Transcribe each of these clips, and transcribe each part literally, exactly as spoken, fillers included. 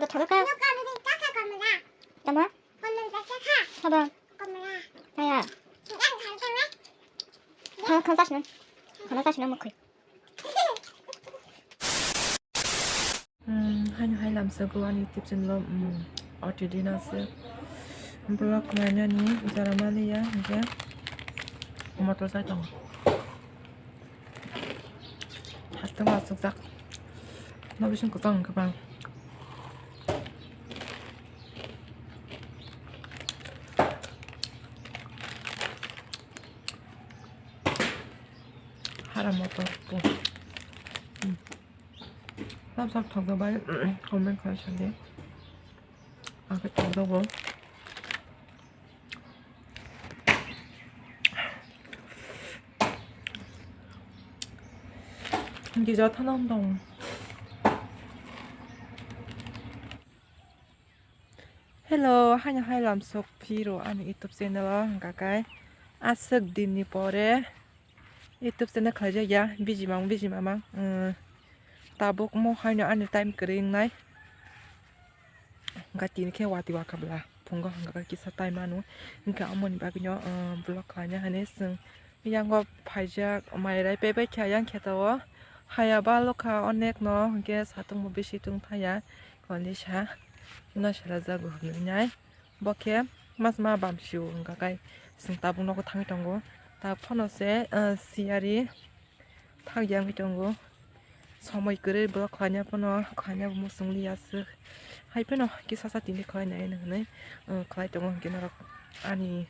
To thangka. Tama? Haba. Kaya. Khang khang tasna. Khana tasna mukhui. Hmm, haino hai lamsogo ani YouTube channel o, hmm, O T D na se. Vlog nainani jara maliya, hingke motor sai tongo. Hasteng asukjak. No bising kwchang kwbang. Hara motor po. Hmm. Sab sab thok da bai, comment khai sadi. Ang khe thok da bo. Gija thana dong. Hello, haino hai lamsok phiro ani YouTube channel o hwnkha khe aswk din ni pore YouTube channel khlai jak ya, biji mang, biji mamang, tabuk mo haino ani time kwrwi wngnai. Hwnkha tini khe watwi wakha bwla phungo hwnkha khe kisa time ano, hwnkha amoni bagwino vlog khlaina hinwi chwng yango phaijak, mairai paibai kha yang kheto o, haya balo kha onek no, hwnkhe satung bo bisi tungthaya, kondisa no selajago hinwi nai. Bo khe mas ma bam sio hwnkha khe chwng tabuk nogo thangwi tongo, ta phano se siyari thang ya wngwi tongo. Somoi kwrwi borok khlaina phano khlaina bo muchung li aswk. Hai phano kisa sa tini khlai nai hinwi khlai tongo, hwnkhe norok ani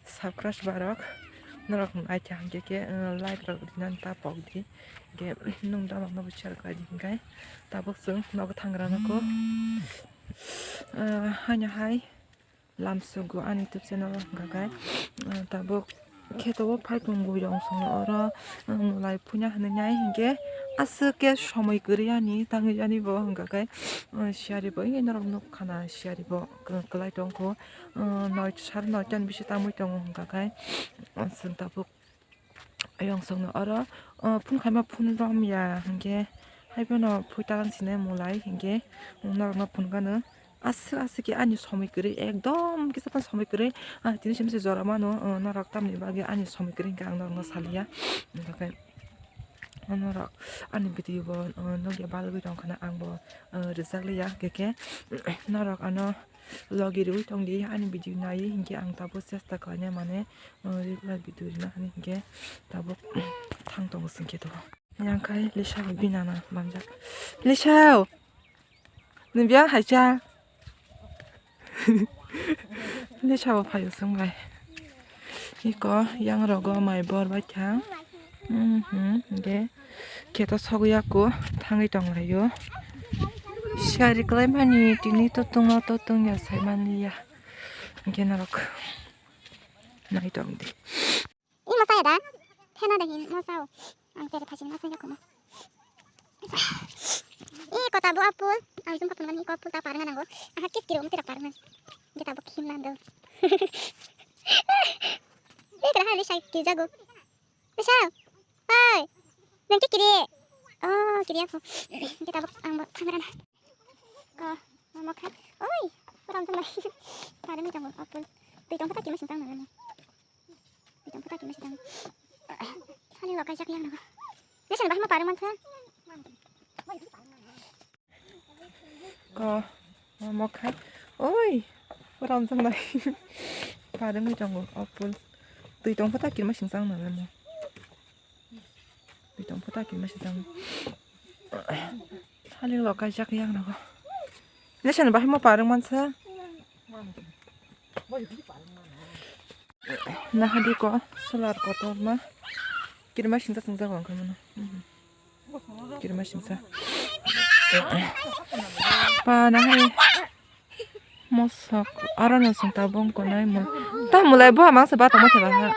subscriber rok norok naikha hwnkhe khe like rok rinani ta pok di, hwnkhe nwng dono no bo share khlai di, hwnkhe tabuk chwng nogo thang rwna kho. Haino hai lamsogo ani YouTube channel o hwnkha khe tabuk kheto o phai tongo yong song oro, mwlai puina hinwi nai hwnkhe aswk khe somoi kwrwi ani tangwi ani bo hwnkha khe siyari bo norok nukha na siyari bo kwlai tongkho, noi sar noi tan bisi tangwi tongo hwnkha khe chwng tabuk. Ayang songno oro phun khaima phun rom ya hwnkhe hai phano phui talang sine mwlai hwnkhe norokno phun gano aswk aswk khe ani somoi kwrwi ekdom kisa phano somoi kwrwi tini simi se jora mano norok tamni bagwi ani somoi kwrwi hwnkhe ang norokno saliya hwnkhe norok ani video bo nukya balgwi tongkhana ang bo rijak liya hwnkhe norok ano. Logi riwi tongdi ani video naiwi hwnkhe ang tabuk chesta khlaina mane regular video rina hinwi hwnkhe tabuk thang tongo chwng khe to. Yang khai Lisa bai binana manjak. Lisa! Ni biyang hai cha? Lisa bo phaio chwng bai. Iko yang rogo mai bor bai kha. Mhm, hwnkhe kheto sogwi ya kho thangwi tong laio. Siyari kwlai mani tini totung no totung ya sai manliya. Hwnkhe norok nai tong di. I masa ya da? Phena da hin masa o. Ang tere phasi masa ya kuma. I kota bo apple, ang jumpa pun mani ko apple ta parnga nango. Aha kis kiro mutira parnga. Kita bo khim nando. I kira hali sai kijago. Bisa. Hai. Nang ki kiri. Oh, kiri aku. Kita bo ang bo kamera na. Ko, mama kha. Oi, kurang sama. Pada ni kamu apple. Tui tong pata kima sing tang nang. Tui tong pata kima sing tang. Sali lo kajak yang nang. Ni sana bah ma parung man sa. Ko, mama kha. Oi, kurang sama. Pada ni kamu apple. Tui tong pata kima sing tang nang. Tui tong pata kima sing tang. Sali lo kajak yang nang. Ni sana bah ma parung man sa. Nahadi ko solar kotor ma. Kirma singsa singsa ko angkha mano. Kirma singsa. Pa nahadi. Mosok aro no sing tabung ko nai mo. Ta mulai bo amang se ba tamo thela ha.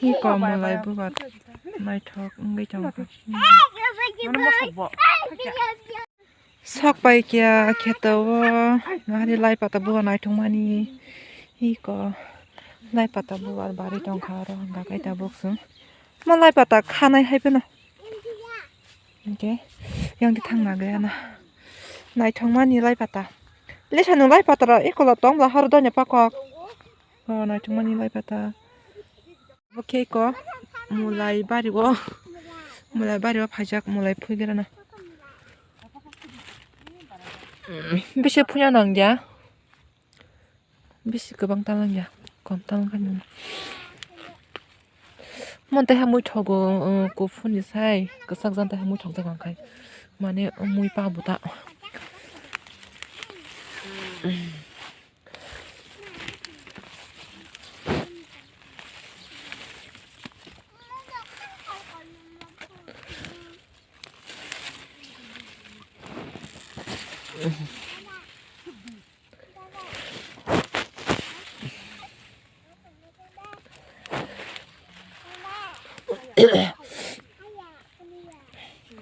Hi ko mulai bo ba. Naithok wngwi tong kha. Sok pai kya kheto o, nahari lai pata buwa naithok mani. Iko lai pata buwa bari tongkha aro hwnka khe tabuk chwng. Ma lai pata khanai hai phano. Hwnkhe yang thangna gaya na. Naithokmani lai pata. Lisa nwng lai pata rok ekolog tong bwla horo donya pakok. O naithokmani lai pata. Bo khe ko mulai bari o. Mulai bari o phaijak mulai phuigrana. Bisi phuya nang ya. Bisi kwbang ta langya, kom ta langkha nini. Mon tei hamui thogo, uh, kuphur ni sai kwchak jan tei hamui thokjak ang khai. Mane mui pa buta.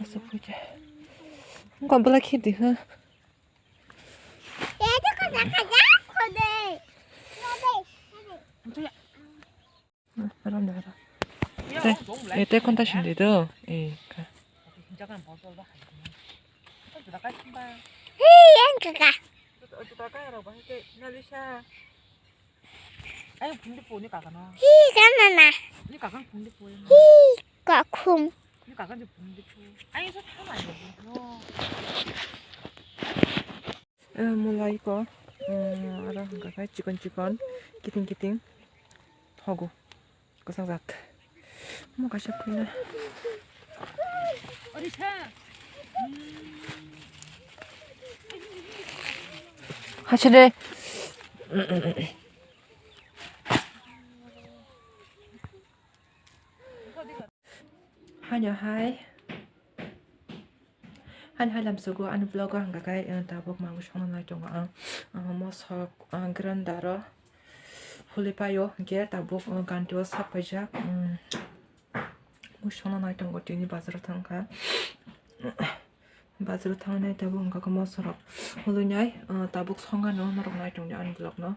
Asa puja. Engkau bela khidi ha. Ram dah ram. Teh, eh, teh, konta sindi do. Eh, ka. Hei, yang kaka. Hei, kan mama. Hei, kakhum. Eh, mulai ko, eh, aro hwnkha khe chikon chikon, kiting kiting thogo, kwchak jak. Omo kaisa phuina. Haside. Haino hai. Haino hai lamsogo ani vlog o hwnkha khe, eh, tabuk manwi songna nai tongo ang. Ah, mosok, ah, grinder o huli paio hwnkhe tabuk, ah, ganti o sak paijak. Mm, mui songna nai tongo tini bazar o thangkha. Bazar o thangnai tabuk hwnkha khe mosok rok hului nai, ah, tabuk songano norok nai tongdi ani vlog no.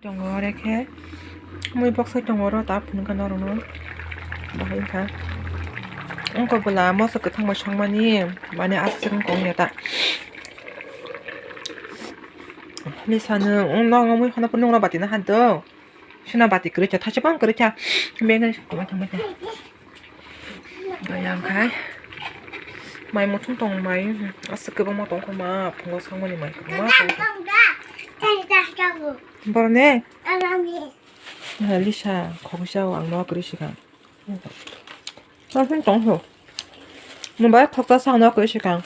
Tongo ore khe mui boksai tongo oro ta phunukha norokno bahai wngkha. Wngkha bwla moso kwthang bai songmani mane aswk wngkha wngya ta. Lisa nwng, nwng mui hwnba phuru nwng bati no han do. Suna bati kwrwi kha, thaisa bang kwrwi kha. Beng kwrwi kha, kwmai thangbai kha. Yang khai. Mai muthung tong mai. Aswk kwbangma tong kho ma, phungo songmani mai kwbangma tong kho. Borok ne? Lisa, khogwi sa o ang no kwrwi swkang. Tong kho. Mobile khoksa sa no kwrwi swkang.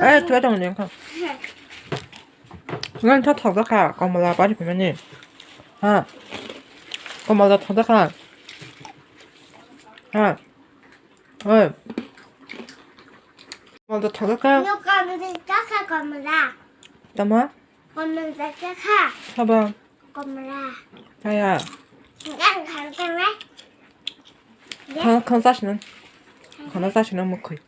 Eh, tuwa tong ne kho. Ngan tha thok da kha, komla pari pimani. Ha. Komla thok da kha. Ha. Oi. Komla thok da kha. Yo komla da kha komla. Tama? Komla da kha. Saba. Komla. Kaya. Ngan khan khan. Khan khan sa sinan. Khan sa sinan mukhui.